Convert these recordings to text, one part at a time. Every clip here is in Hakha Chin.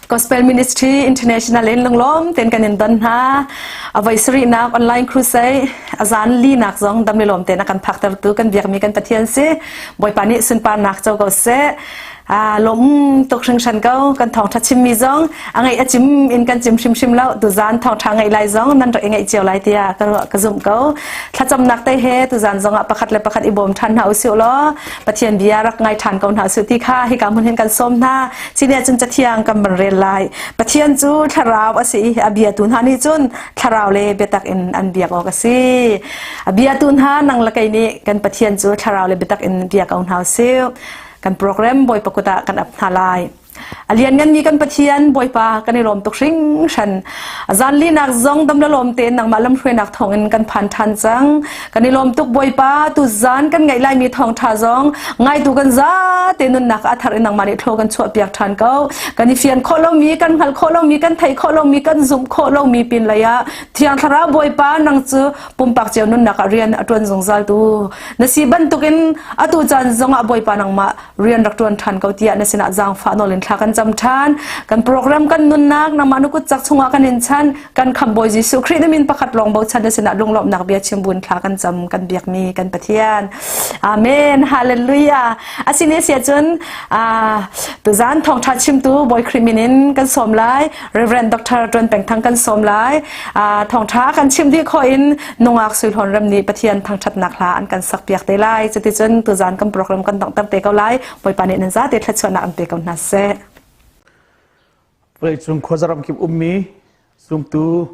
Gospel Ministry International in lunglawm ten kan in don hna. A voi sarihnak online crusade a zan linak zong dam le lawm ten a kan phakter tu kan biakmi kan Pathian si. Bawipa nih sunparnak co ko seh. Lawm tuk hringhran ko kan thawngtha chimmi zong a ngaih a cim in kan cim hrimhrim lo tuzan thawngtha ngaih lai zong nan rak i ngaih cio lai tiah ka ruah ka zumh ko thlacamnak te he tuzan zong ah pakhat le pakhat i bawm than hna usih law Pathian bia rak ngai than ko hna usih ti kha hika hmun hin kan sawm hna cine cun cathiang kan van rel lai Pathian cu thlarau a si i a biatu hna nih cun thlarau le biatak in an biak awk a si a biatu hna nang le kei nih kan Pathian cu thlarau le biatak in bia ko hna usih kan program Bawipa kut ah kan ap hna lai. A liannganmi kan Pathian Bawipa kan i lawm tuk hringhran. Zanli nak zong dam le lawm tein nangmah lamhruainak thawngin kan phan ṭhan cang. Kan i lawm tuk Bawipa tu zan kan ngaih laimi thawngṭha zong ngaitu kan za te nunnak a thar in nangmah nih thlaw kan chuah piak ṭhan ko. Kan i fian khawh lomi, kan hngalh khawh lomi, kan theih khawh lomi, kan zumh khawh lomi pin lei ah Thiang Thlarau Bawipa nang cu pumpak cio nunnak ah rian a ṭuan zungzal tu na si bantukin atu caan zongah Bawipa nangmah rian rak ṭuan ṭhan ko tiah na sinah zaangfah nawl in thla kan cam ṭhan. Kan program kan nunnak nangmah na kut cak chungah kan in chan kan khamh Bawi Jesuh Khrih na min pakhat lawng bochan na sinah lunglawmhnak bia chim buin thla kan cam kan biakmi kan Pathian. Amen. Hallelujah. Asine sia cun tuzan thawngṭha chimtu Bawi Khrih min in kan sawm lai. Reverend Dr. Tuan Peng Thang kan sawm lai. Thawngṭha kan chim dih khawh in nungak Suihlawn ram nih Pathian thangṭhatnak hla an kan sak piak te lai. Cuticun tuzan kan program kan donghter te ko lai. Bawipa nih nan zate thluachuahnak an pe ko hna seh. Vawleicung khuazaram kip ummi zumtu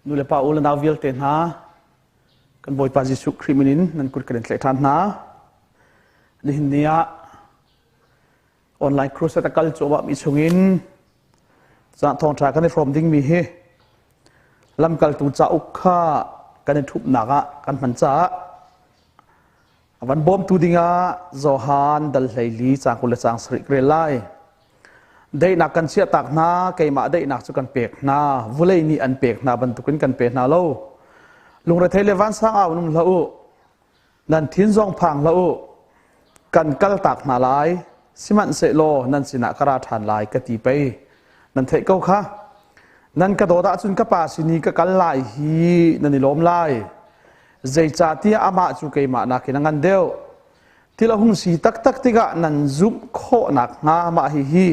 nulepa u le nau vialte hna kan Bawipa Jesuh Khrih min in nan kut kan in tlaih ṭhan hna. Nihin ni ah online crusade a kal cuahmah mi chungin thawngṭha kan i hrawm dingmi hi lamkaltu cauk kha kan i ṭhupnak ah kan hman caah a van bawmtu dingah Johan dal 14 caang 20 le caang 7 ka rel lai. Daihnak kan chiahtak hna, keimah daihnak cu kan pek hna, vulei nih an pek hna bantukin kan pe hna lo. Lungrethei le vansang au in um hlah u, nan thin zong phang hlah u kan kaltak hna lai sihmanhsehlaw nan sinah ka ra ṭhan lai ka ti pei nan theih ko kha nan ka dawt ahcun ka pa sin i ka kal lai hi nan i lawm lai zeicahtiah amah cu keimah nakin a ngan deuh thil a hung si taktak tikah nan zumh khawh nakhnga mah hihi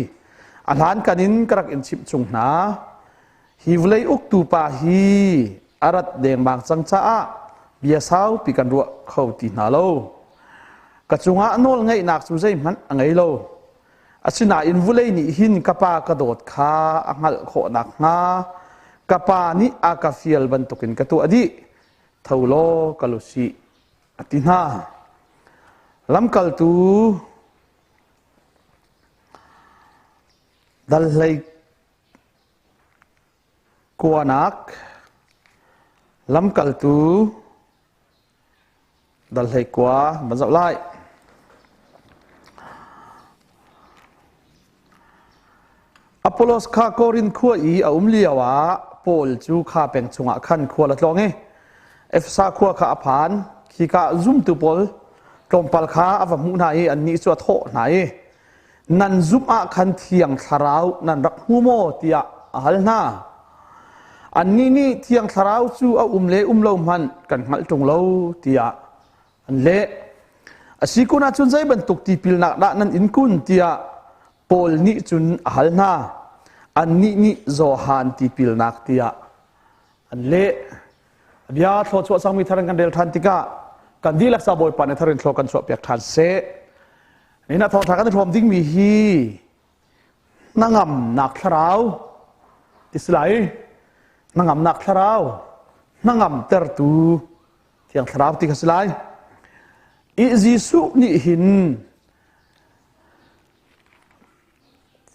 a hlankan in ka rak in chimh chung hna hi vawlei uktu pa hi a rat dengmang cang caah bia saupi kan ruah kho ti hna lo. Ka cungah nawl ngeihnak cu zeihmanh a ngei lo. Asinain vulei nih hin ka pa ka dawt kha a hngalh khawh nakhnga ka pa nih a ka fial bantukin ka tuah dih. Tho law kal u sih, a ti hna. Lamkaltu dal hlei Kuanak lamkaltu dal 19 van zoh lai. Apollos kha Korin khua i a um lio ah Paul cu kha peng chungah khan khual a tlawng i Efesa khua kha a phan. Khika zumtu pawl tlawmpal kha a va hmuh hna i annih cu a thawh hna i nan zumh ah khan Thiang Thlarau nan rak hmu maw tiah a hal hna. Annih nih Thiang Thlarau cu a um le um lo hmanh kan hngalh ṭung lo tiah an leh. A si kun ahcun zei bantuk tipilnak dah nan in kun tiah Paul nih cun a hal hna. Annih nih Johan tipilnak tiah an leh. Bia thluachuah cangmi thar in kan rel ṭhan tikah kan dihlak ca Bawipa nih thar in thlua kan chuahpiak ṭhan seh. Nihin ah thawngṭha kan i hrawm dingmi hi hnangamnak thlarau ti si lai. Hnangamnak thlarau, hnangamtertu Thiang Thlarau ti kha si lai. I Jesuh nih hin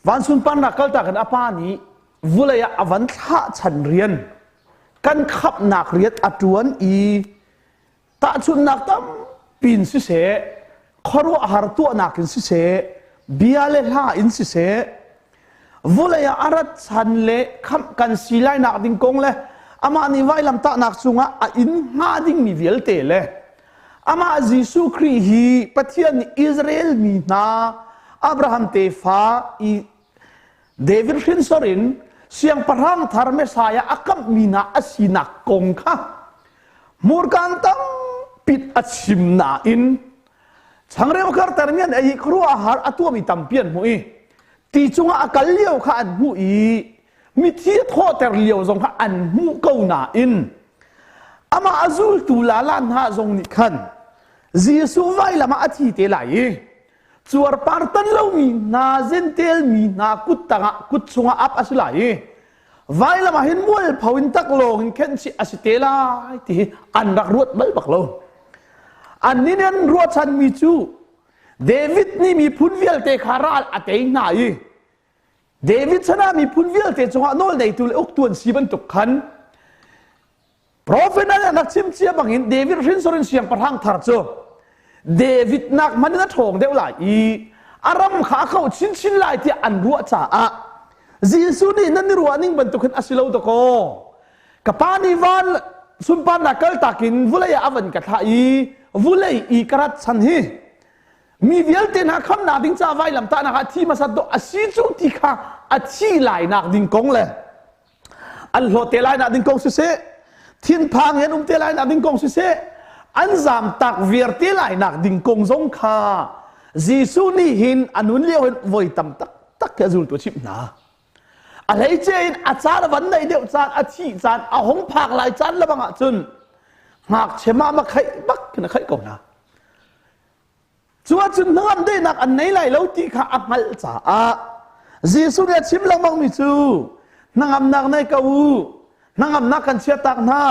van sunparnak kaltak in a pa nih vulei ah a van thlah chan rian kan khamhnak rian a ṭuan i Tahchunhnak tampi in siseh, khuaruahhar tuahnak in siseh, bia le hla in siseh, vulei ah a rat chan le khamh kan si lainak ding kong le amah nih vailamtahnak cungah a inn hnga dingmi vialte le amah Jesuh Khrih hi Pathian nih Israel mi hna Abraham tefa i David hrinsor in siangpahrang thar Messiah a kamhmi hna a sinak kong kha hmurkaan tampi a chim nain changreu kartermi an ei i khuaruahhar a tuahmi tampi an hmuh i ti cungah a kal lio kha an hmuh i mithi a thawhter lio zong kha an hmuh ko nain amah a zultu lala hna zong nih khan Jesuh vailam ah a thi te lai i cuarpar tan lomi hna zentel mi hna kut tangah kut chungah ap a si lai i vailam ah hin mualpho in taklawng in khenhchih a si te lai ti hi an rak ruat bal bak lo. Annih nih an ruahchanmi cu David nih miphun vialte kha ral a tei hna i David chan ah miphun vialte cungah nawlneitu le uktu an si bantuk khan Profet an rak chim cia bangin David hrinsor in siangpahrang thar cu David nak hmanh in a ṭhawng deuh lai i a ram kha a kauh chinchin lai tiah an ruah caah Jesuh nih nan i ruah ning bantuk hin a si lo dakaw. Ka pa nih van sunparnak kaltak in vulei ah a van ka thlah i vulei i ka rat chan hi mi vialte hna khamnak ding ca vailamtahnak ah thi hmasat dawh a si cu ti kha a thi lai nak ding kong le an hlawt te lai nak ding kong siseh thinphang in um te lai nak ding kong siseh an zam tak viar te lai nak ding kong zong kha Jesuh nih hin a nun lio hin voi tam tak tak a zultu chimh hna. A hleice in a caan a van neih deuh caan a thih caan a hung phak lai caan lebang ah cun ngakchia mah ma khaih bak khin a khaih ko hna. Cu ahcun hnangam daihnak an nei lai lo ti kha a hngalh caah Jesuh nih a chim lengmangmi cu hnangamnak nei ko u, hnangamnak kan chiahtak hna,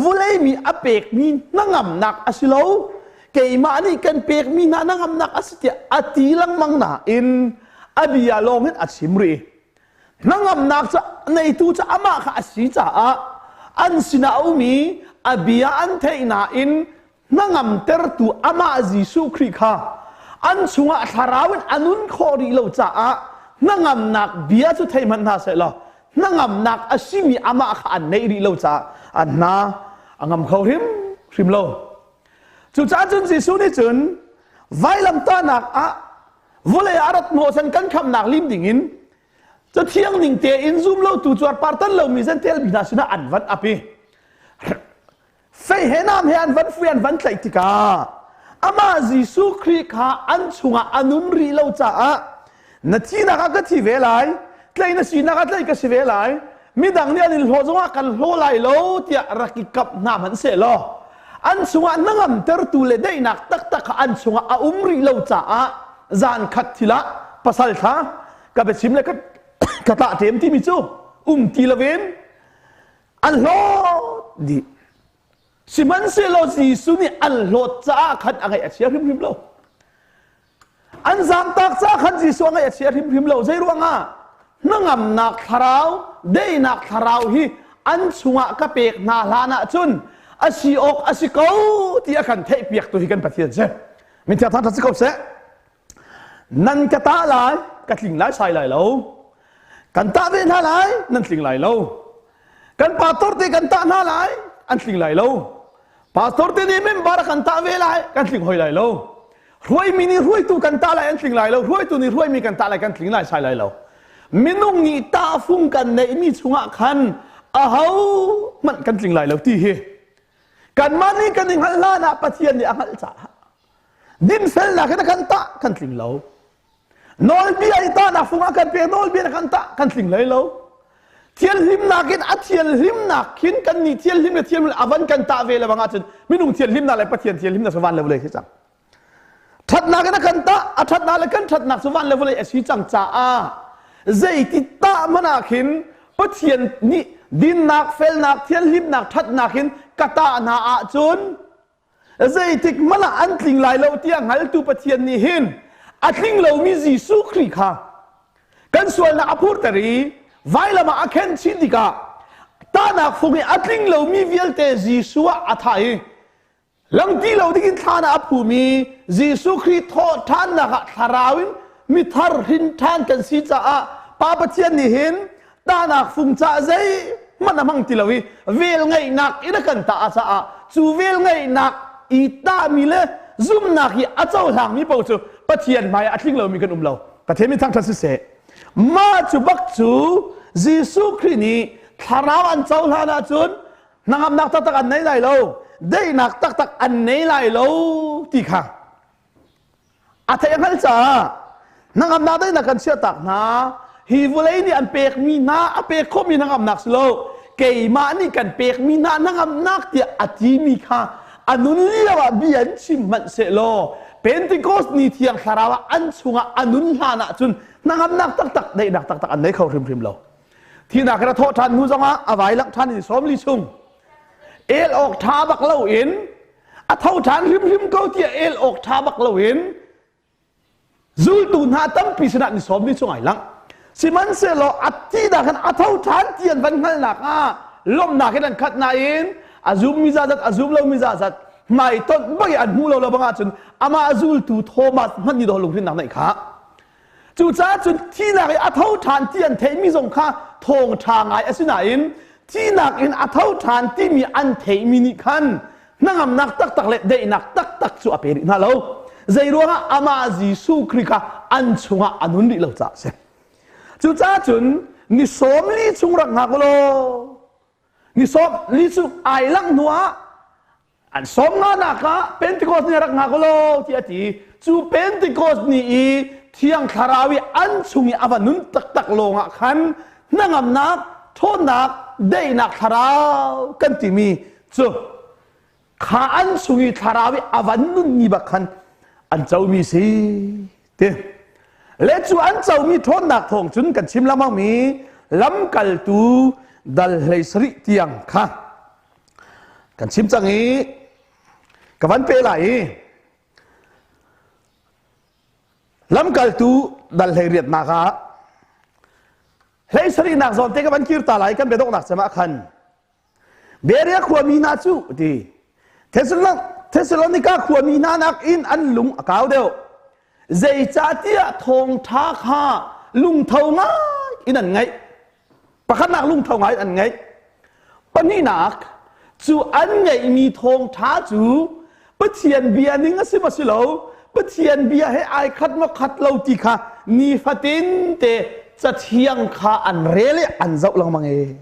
vulei mi a pekmi hnangamnak a si lo, keimah nih kan pekmi hna hnangamnak a si tiah a ti lengmang nain a bia lawng in a chim rih. Hnangamnak cu neitu cu amah kha a si caah an sinah a um i a bia an theih nain hnangamtertu amah Jesuh Khrih kha an chungah thlarau in a nun khawh rih lo caah hnangamnak bia cu thei hmanh hna seh law hnangamnak a simi amah kha an neih rih lo caah an hna a ngam kho hrim hrim lo. Cucaah cun Jesuh nih cun vailamtahnak ah vawlei ah rat hnawhchan kan khamnak lim dingin Cathiang ning tein zum lotu cuarpar tan lomi zentel mi hna sinah an van ap i fei he nam he an van fui an van tlaih tikah amah Jesuh Khrih kha an chungah a nun rih lo caah na thihnak ah ka thi ve lai tlaih na sinak ah tlaih ka si ve lai midang nih an in hlaw zongah kan hlaw lai lo tiah rak i kap hna hmanh seh law an chungah hnangamtertu le daihnak taktak kha an chungah a um rih lo caah zan khat thil ah pasal thla ka biachim le ka tlah ṭem timi cu um ti loin an hlawt dih. Sihmanhsehlaw Jesuh nih an hlawt caah khan a ngaih a chia hrimhrim lo. An zaamtak caah khan Jesuh a ngaih a chia hrimhrim lo. Zei ruangah? Hnangamnak thlarau, daihnak thlarau hi an chungah ka pek hna hlan ahcun a si awk a si ko ti a kan theihpiaktu hi kan Pathian si. Min thiang thangṭhat si ko seh. Nan ka tah lai, ka tling lai sai lai lo. Kan tah ve hna lai, nan tling lai lo. Kan pastor te kan tah hna lai, an tling lai lo. Pastor te nih member kan tah ve lai, kan tling hoi lai lo. Hruaimi nih hruaitu kan tah lai, an tling lai lo. Hruaitu nih hruaimi kan tah lai, kan tling lai sai lai lo. Minung nih tahfung kan neihmi chungah khan aho hmanh kan tling lai lo ti hi kanmah nih kan i hngalh hlan ah Pathian nih a hngalh caah Dinfelnak in a kan tah kan tling lo. Nawlbia i tahnak fung ah kan pek nawlbia in a kan tah kan tling hlei lo. Thianhlimnak in a thianhlimnak khin kan nih thianhlim le thianhlim a van kan tah ve le bang ahcun minung thianhlimnak le Pathian thianhlimnak cu van le vawlei si cang. Ṭhatnak in a kan tah a ṭhatnak le kan ṭhatnak cu van le vawlei a si cang caah zeiti tah hmanh ah khin Pathian nih dinnak, felnak, thianhlimnak, ṭhatnak in ka tah hna ahcun Zeitik hmanh ah an tling lai lo tiah hngaltu Pathian nih hin a tling lomi Jesuh Khrih kha kan sualnak a phurter i vailam ah a khen chih tikah tahnak fung i a tling lomi vialte Jesuh ah a thah i langti lo dingin thlan ah a phumi Jesuh Khrih thawh ṭhannak ah thlarau in mithar hrin ṭhan kan si caah Pa Pathian nih hin tahnak fung caah zeihmanh a hmang ti lo i velngeihnak in a kan tah caah cu velngeihnak i tahmi le zumnak i a cohlangmi paoh cu Pathian hmai ah a tling lomi kan um lo. Pathian min thangṭhat siseh. Mah cu bak cu Jesuh Khrih nih thlarau an cohlan ahcun hnangamnak taktak an nei lai lo, daihnak taktak an nei lai lo ti kha a theih a hngalh caah hnangamnak daihnak kan chiahtak hna. Hi vawlei nih an pekmi hna a pek khawhmi hnangamnak si lo, keimah nih kan pekmi hna hnangamnak tiah a timi kha a nun lio ah bia an chim hmanh sehlaw Pentecost ni thiang thlarau ah an chungah a nun hlan ahcun hnangamnak taktak daihnak taktak an nei kho hrimhrim lo. Thihnak in a thawh ṭhan hnu zongah a vai langh ṭhan in 40 chung el awk ṭha bak loin a tho ṭhan hrimhrim ko tiah el awk ṭha bak loin Zultu hna tampi sinah ni 40 chung ai langh. Sihmanhsehlaw a thihnak khan a tho ṭhan ti an van hngalhnak ah lawmhnak in an khat nain a zummi zazat a zum lomi zazat hmaitonh bak i an hmuh lo lo bang ahcun amah zultu Thomas hmanh nih dawh lunghrinnak neih kha. Cucaah cun thihnak i a tho ṭhan ti an theihmi zong kha thawngṭha ngai a si nain thihnak in a tho ṭhan timi an theihmi nih khan hnangamnak taktak le daihnak taktak cu a pe rih hna lo. Zei ruangah amah Jesuh Khrih kha an chungah a nun rih lo caah a si. Cucaah cun ni 40 chung rak hngak law ni 40 chung ai langh hnuah an sawm nga nak ah Pentecost ni rak hngak law ti a ti. Cu Pentecost ni i Thiang Thlarau i an chung i a va nun taktak lawngah khan hnangamnak, ṭhawnnak, daihnak thlarau kan timi cu kha an chung i thlarau i a van nunmi bak khan an comi si ti le cu an comi ṭhawnnak thawng cun kan chim lengmang mi lamkaltu dal 17 tiang kha kan chim cang i ka van pe lai i lamkaltu dal 18nak ah 17nak zawn te ka van kir ta lai kan biadonghnak cem ah khan Berea khuami hna cu ti Thessalonika khuami hna nakin an lung a kau deuh. Zeicahtiah thawngṭha kha lungtho ngai in an ngaih. Pakhatnak lungtho ngai in an ngaih. Pahnihnak cu an ngeihmi thawngṭha cu Pathian bia ning a si maw si lo, Pathian bia he ai khat maw khat lo ti kha nifatin te cathiang kha an rel i an zoh lengmang e.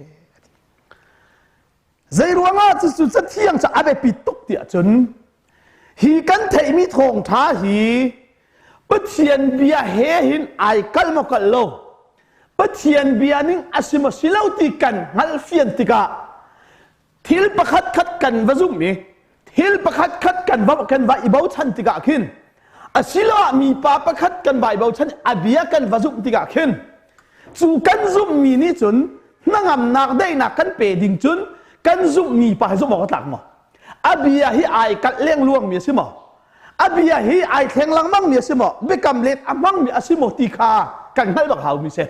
Zei ruangah cucu cathiang cu a biapi tuk tiah cun hi kan theihmi thawngṭha hi Pathian bia he hin ai kal maw kal lo Pathian bia ning a si maw si lo ti kan hngalhfian tikah thil pakhat khat kan va zumh i thil pakhat khat kan va kan va i bochan tikah khin asiloah mipa pakhat kan va i bochan a bia kan va zumh tikah khin cu kan zumhmi nih cun hnangamnak daihnak kan pe ding cun kan zumhmi pa hi zumh awk a tlak maw a bia hi ai kalh lengluang mi a si maw a bia hi ai thleng lengmang mi a si maw biakam let a hmang mi a si maw ti kha kan hngalh bak hau mi si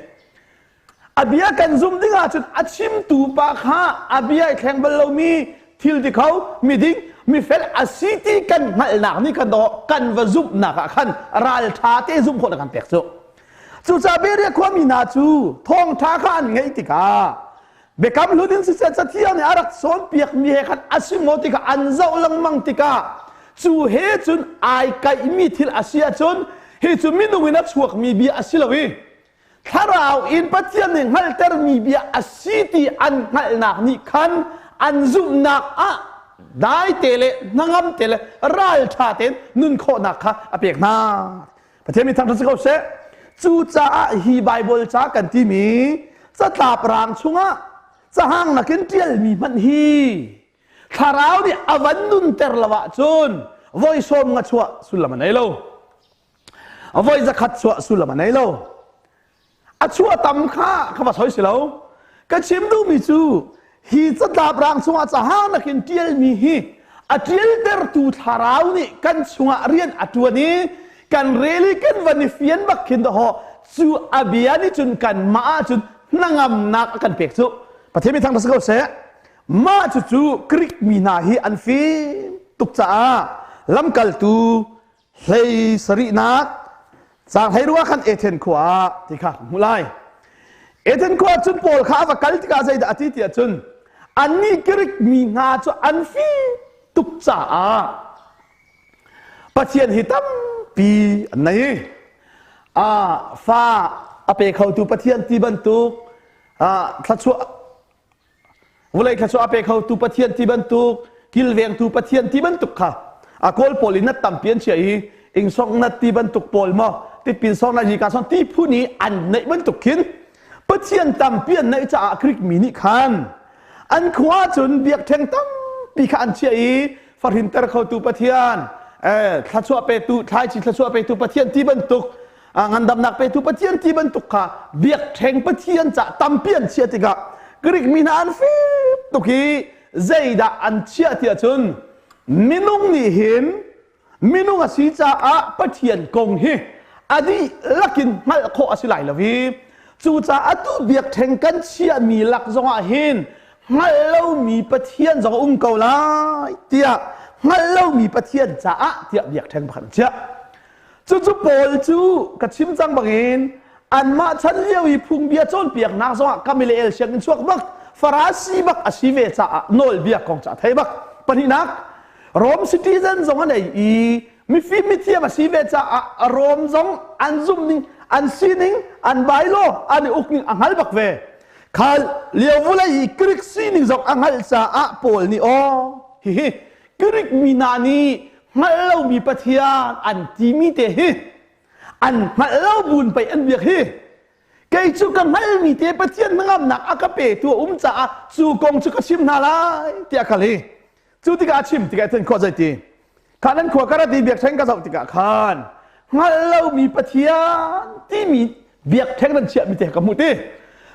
A bia kan zumh ding ahcun a chimtu pa kha a bia i thleng bal lomi thil ti kho miding mifel a si ti kan hngalhnak nih kan kan va zumhnak ah khan ralṭha te zumh khawh kan pek cu. Cucaah Berea khuami hna cu thawngṭha kha an ngeih tikah biakam hlun in siseh cathiang nih a rak cawnpiakmi he khan a si maw ti kha an zoh lengmang tikah cu he cun ai kaihmi thil a si ahcun hi cu minung in a chuakmi bia a si lo i Thlarau in Pathian nih hngalhtermi bia a si ti an hngalhnak nih khan an zumhnak ah daite le hnangam te le ralṭha tein nun khawhnak kha a pek hna. Pathian mi thangṭhat si ko seh. Cucaah hi Baibal ca kan timi catlap rang chungah cahang nakin ṭialmi hmanh hi thlarau nih a van nunter lo ahcun voi sawm nga chuah sullam a nei lo. Voi 100 chuah sullam a nei lo. A chuah tam kha ka va soi si lo. Ka chim duhmi cu hi catlap rang chungah caha nakin ṭialmi hi a ṭialtertu thlarau nih kan chungah rian a ṭuan i kan rel i kan van i fian bak khin dahawh cu a bia nih cun kanmah ahcun hnangamnak a kan pek cu Pathian mi thangṭhat si ko seh. Mah cucu Greek mi hna hi an fim tuk caah lamkaltu 17nak caang 16 ah khan Ethen khua ah ti kha hmuh lai. Ethen khua cun Paul kha a va kal tikah zeidah a ti tiah cun annih Greek mi hna cu an fim tuk caah Pathian hi tampi an nei. Ah fa a pe khotu Pathian ti bantuk thluachuah vulei thluachuah a pe khotu Pathian ti bantuk kilvengtu Pathian ti bantuk kha a kawl pawl in nat tampi an chia i ingsong nat ti bantuk pawl maw tipin song na hi ka song ti phun i an neih bantuk khin Pathian tampi an neih caah Greek mi nih khan an khua cun biakṭheng tampi kha an chiah i fahrinter khotu Pathian thluachuah petu thlaici thluachuah petu Pathian ti bantuk ngandamnak petu Pathian ti bantuk kha biakṭheng Pathian ca tampi an chiah tikah Greek mi hna an fim tuk i zeidah an chiah tiah cun minung nih hin minung a si caah Pathian kong hi a dihlak in hngalh khawh a si lai lo i cucaah atu biakṭheng kan chiahmi lak zongah hin hngalh lomi Pathian zong a um ko lai tiah hngalh lomi Pathian caah tiah biakṭheng pakhat an chiah. Cucu Paul cu ka chim cang bangin anmah chan lio i phungbia cawnpiaknak zongah Gamaliel sianginn chuak bak Farasi bak a si ve caah nawlbia kong cu a thei bak. Pahnihnak Rome citizen zong a nei i mifim mithiam a si ve caah Rome zong an zumh ning an sining an bylaw an i uk ning a hngal bak ve. Khal lio vulei i Greek sining zong a hngalh caah Paul nih aw hihi Greek mi hna nih hngalh lomi Pathian an timi te hi an hngalh lo buin pei an biak hi kei cu ka hngalmi te Pathian hnangamnak a ka petu a um caah cu kong cu ka chim hna lai tiah kal hi Cu tikah a chim tikah then khua zeiti kha nan khua ka rat i biakṭheng ka zoh tikah khan hngalh lomi Pathian timi biakṭheng nan chiahmi te ka hmuh ti.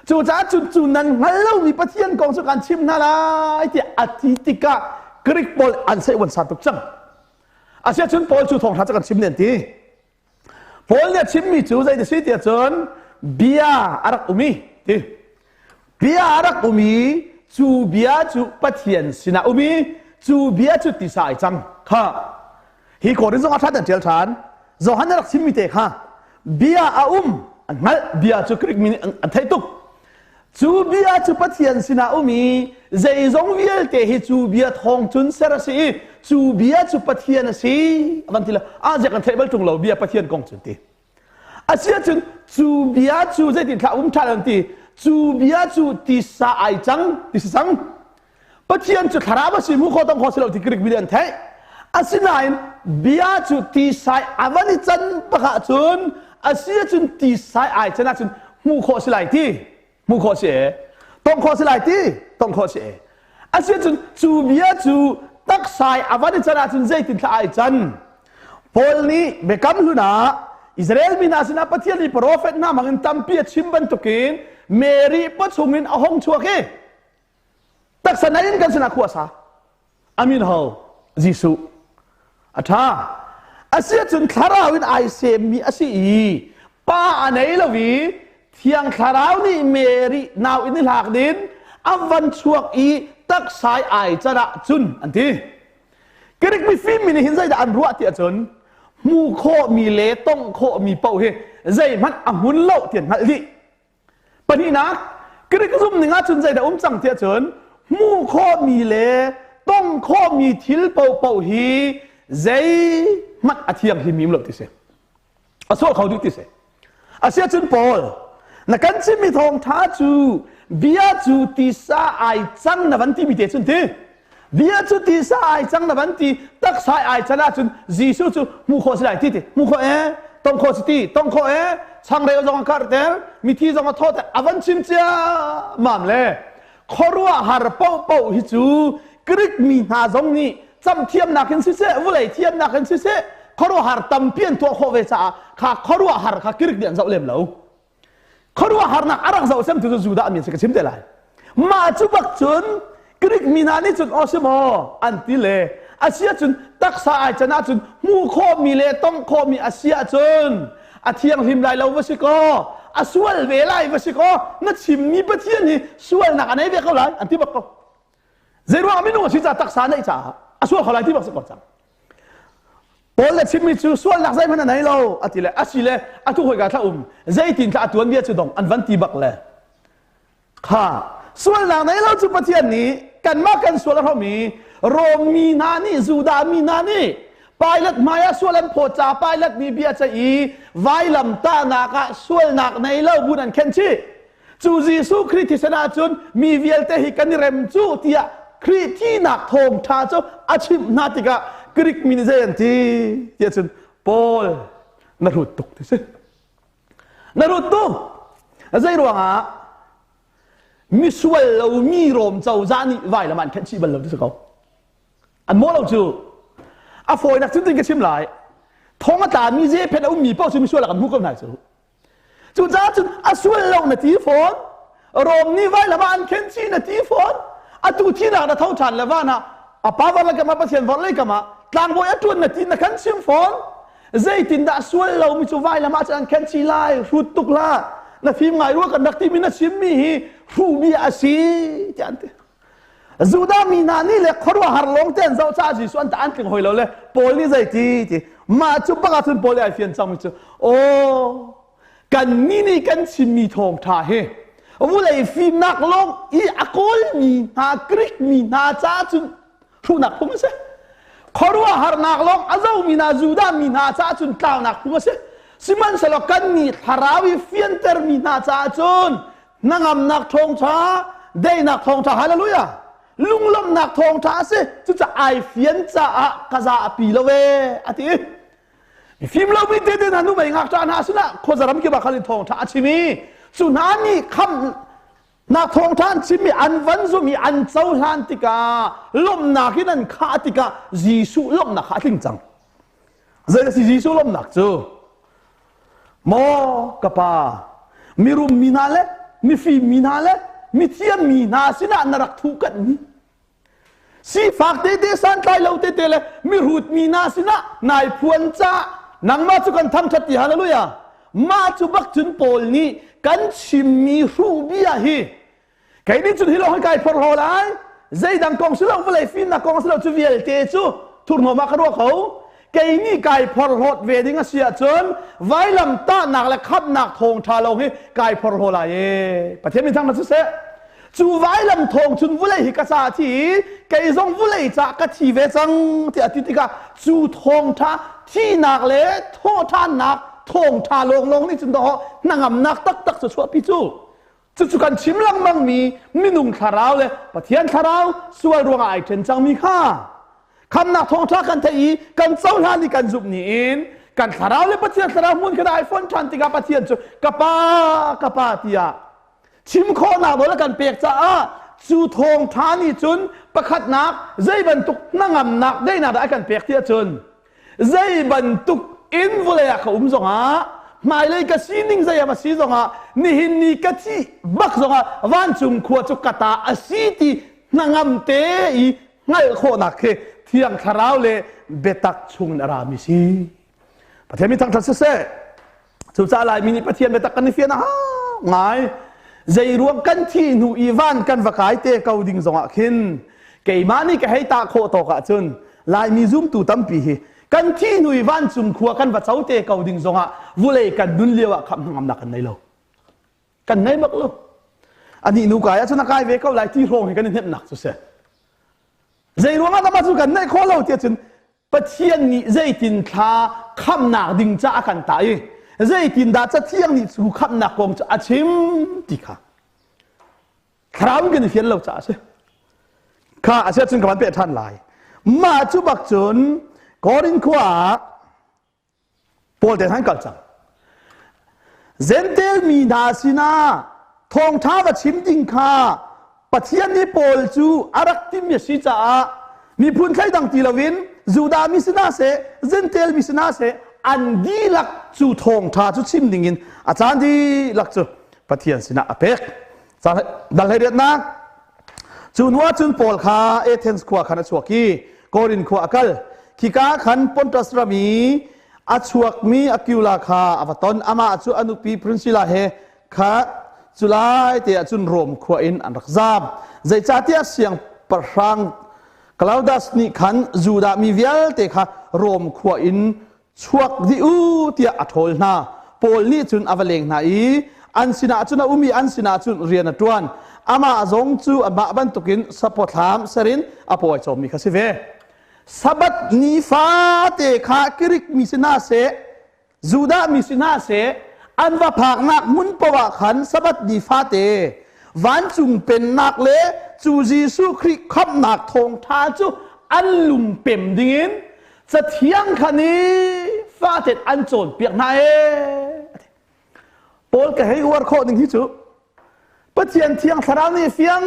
Cucaah cun cu nan hngalh lomi Pathian kong cu kan chim hna lai tiah a ti tikah Greek pawl an seh uan san tuk cang. Asiahcun Paul cu thawngṭha cu kan chim nen ti. Paul nih a chimmi cu zei si tiah cun bia a rak um i ti bia a rak um i cu bia cu Pathian sinah um i cu bia cu tisa ai cang kha hi Korin zong a ṭhat an ṭial ṭhan Johan a rak chimmi te kha bia a um an hngalh bia cu Greek mi nih an theih tuk Cu bia cu Pathian sinah um i zeizong vialte hi cu bia thawng cun ser a si i cu bia cu Pathian a si a van ti le ah ziak kan theih bal ṭung lo bia Pathian kong cun ti. Asiahcun cu bia cu zeitin thlah um ṭhan an ti cu bia cu tisa ai cang ti si cang Pathian cu thlarau a si mu kho tong kho si lo ti Greek mi nih an theih. Asinain bia cu tisai a van i can bak ahcun a si ahcun tisai ai can ahcun hmuh khawh si lai ti hmuh khawh si e tong khawh si lai ti tong khawh si e a si ahcun cu bia cu taksai a van i can ahcun zeitin thla ai can Paul nih biakam hlun ah Israel mi hna sinah Pathian nih profet hna hmangin tampi a chim bantukin Mary pawchung in a hong chuak i Taksa nei in kan sinah khua sa. Amin ho Jesuh. A ṭha. Asiahcun thlarau in ai semmi a si i pa a nei lo i thiang thlarau nih Mary nau in i hlak din a van chuak i taksai ai can ah cun an ti. Greek mifim mi nih hin zeidah an ruah ti ahcun hmu khawhmi le tongh khawhmi paoh hi zeihmanh a hmun lo ti an hngalh dih. Pahnihnak, Greek zumh ning ahcun zeidah um cang tiah cun hmuh khawhmi le tong khawhmi thil paohpaoh hi zeihmanh a thianghlim lo ti si. A sual kho dih ti si. Asiahcun Paul, na kan chimmi thawngṭha cu bia cu tisa ai cang na van timi te cun ti. Bia cu tisa ai cang na van ti taksa ai can ahcun Jesuh cu hmuh khawh si lai ti ti hmuh khawh e tong khawh si ti tong khawh e changreu zong a karhter mithi zong a thawhter a van chim cia mam le khuaruahhar paohpaoh hi cu Greek mi hna zong nih camthiamnak in siseh vulei thiamnak in siseh khuaruahhar tampi an tuah khawh ve caah kha khuaruahhar kha Greek nih an zoh lem lo khuaruahharnak a rak zoh semtu cu Judah mi an si ka chim te lai mah cu bak cun Greek mi hna nih cun aw si maw an ti le a si ahcun taksa ai can ahcun hmuh khawhmi le tongh khawhmi a si ahcun a thianghlim lai lo va si kaw a sual ve lai va si kaw na chimmi Pathian hi sualnak a nei ve ko lai an ti bak ko zeiruang minung a si caah taksa neih caah a sual kho lai ti bak si ko cang Paul le chimmi cu sualnak zeihmanh a nei lo a ti le a si le a tu hoi ka thla um zeitin thla a tuan bia cu dong an van ti bak le kha sualnak nei lo cu Pathian nih kanmah kan sual a hromi Rom mi hna nih Judah mi hna nih. Pilate hmai ah sual an phawt caah Pilate nih bia ceih i vailam tahnak ah sualnak nei lo bun an khenh chih. Cu Jesuh Khrih thisen ahcun mi vialte hi kan i rem cu tiah Khrih thihnak thawngṭha cu a chimh hna tikah Greek mi nih zei an ti tiah cun Paul na hrut tuk ti si. Na hrut tuk. Zei ruangah misual lomi Rom cozah nih vailam an khenh chih bal lo ti si ko. An mawh lo cu. A fawinak cun tin ka chim lai. Thong a tlami zephet a ummi paoh cu misual ah kan hmuh ko hna cu. Cucaah cun a sual lo na ti fawn. Rom nih vailam ah an khenh chih na ti fawn. Atu thinak na tho ṭhan le van ah a pa var le kam ah Pathian vor lei kam ah tlangbawi a ṭuan na ti na kan chim fawn. Zeitindah sual lomi cu vailam ah cun an khenh chih lai hrut tuk hlah. Na fim ngai rua kan rak timi na chimmi hi hruh bia a si tiah an ti. Judah mi hna nih le khuaruahhar lawng te an zoh caah Jesuh an ta an tling hoi lo le Paul nih zei ti ti mah cu bak ah cun Paul nih ai fian cangmi cu aw kan mi nih kan chimmi thawngṭha hi vulei fimnak lawng i a kawlmi hna Greek mi hna caah cun hruhnak phung a si khuaruahharnak lawng a zomi hna Judah mi hna caah cun tlaunak phung a si sihmanhsehlaw kan nih thlarau i fiantermi hna caah cun hnangamnak thawngṭha daihnak thawngṭha hallelujah lunglawmhnak thawngṭha a si cucaah ai fian caah ka za a pi lo ee a ti mifim lomi tete hna numei ngakṭah hna sinah khuazaram kip ah khan in thawngṭha a chim i cu hna nih khamhnak thawngṭha an chimmi an van zum i an cohlan tikah lawmhnak in an khah tikah Jesuh lawmhnak kha a tling cang zei a si Jesuh lawmhnak cu Maw ka pa, mirum mi hna le mifim mi hna le mithiam mi hna sinah na rak thuh kanhmi sifak tete santlai lo tete le mihrut mi hna sinah nai phuan ca nangmah cu kan thangṭhat ti hallelujah mah cu bak cun Paul nih kan chimmi hruh bia hi Kei nih cun hi lawng hi kai phorhlaw lai. Zeidang kong si lo vawlei fimnak kong si lo cu vialte cu thurhnawm ah ka ruah ko. Kei nih kai phorhlawt ve ding a si ahcun vailam tahnak le khamhnak thawngṭha lawng hi kai phorhlaw lai ee. Pathian min thang na siseh. Cu vailam thawng cun vulei hi ka ca a thi i kei zong vulei ca ka thi ve cang tiah a ti tikah cu thawngṭha thihnak le thawhṭhannak thawngṭha lawnglawng nih cun dawh hnangamnak taktak cu chuahpi cu. Cucu kan chim lengmangmi minung thlarau le Pathian thlarau sual ruangah ai ṭhen cangmi kha khamnak thawngṭha kan theih i kan cohlan i kan zumh ni in kan thlarau le Pathian thlarau hmun kha ai fonh ṭhan tikah Pathian cu ka pa ka pa tiah chim khawhnak nawl a kan pek caah cu thawngṭha nih cun pakhatnak zei bantuk hnangamnak daihnak dah a kan pek tiah cun zei bantuk in vawlei ah ka um zongah hmailei ka sining zei a si zongah nihin ni ka thih bak zongah vancung khua cu ka ta a si ti hnangam te i hngalh khawhnak khi thiang thlarau le biatak chung in a rami si Pathian mi thangṭhat siseh Cucaah Laimi nih Pathian biatak kan i fian a hau ngai. Zei ruang kan thih hnu i van kan va kai te ko ding zongah khin keimah nih ka hei tah khawh tawk ahcun Laimi zumtu tampi hi kan thih hnu i vancung khua kan va co te ko ding zongah vulei kan nun lio ah khamh hnangamnak kan nei lo. Kan nei bak lo. Anih nu kai ahcun a kai ve ko lai ti hrawng hi kan i hnemhnak cu si. Zei ruangah dah mah cu kan neih khawh lo tiah cun Pathian nih zeitin thla khamnak ding ca a kan tah i zeitindah Cathiang nih cu khamnak kong cu a chim ti kha thlarau in kan i fian lo caah a si. Kha a si ahcun ka van peh ṭhan lai. Mah cu bak cun Korin khua ah Paul te han kal cang. Gentel mi hna sinah thawngṭha va chim ding kha Pathian nih Paul cu a rak timmi a si caah miphun thleidang ti loin Judah mi sinah seh Gentel mi sinah seh an dihlak cu thawngṭha cu chim dingin a caan dihlak cu Pathian sinah a pek. Dal hleiriatnak Cu hnu ah cun Paul kha Athens khua khan a chuak i Korin khua a kal. Khika khan Pontus ram i a chuakmi Aquila kha a va ton. Amah cu a nupi Priscilla he kha culai te ah cun Rom khua in an rak zaam. Zeicahtiah siangpahrang Claudius nih khan Judah mi vialte kha Rom khua in chuak dih u tiah a ṭhawl hna. Paul nih cun a va leng hna i an sinah cun a um i an sinah cun rian a ṭuan. Amah zong cu amah bantukin sapawthlam ser in a pawi cawmmi kha si ve. Sabbath ni fate kha Greek mi si hna seh, Judah mi si hna seh, an va phaknak hmun paoh ah khan Sabbath ni fate vancung pennak le cu Jesuh Khrih khamhnak thawngṭha cu an lungpem dingin Cathiang kha ni faten an cawnpiak hna ee. Paul ka hei uar khawh ding hi cu Pathian thiang thlarau nih fiang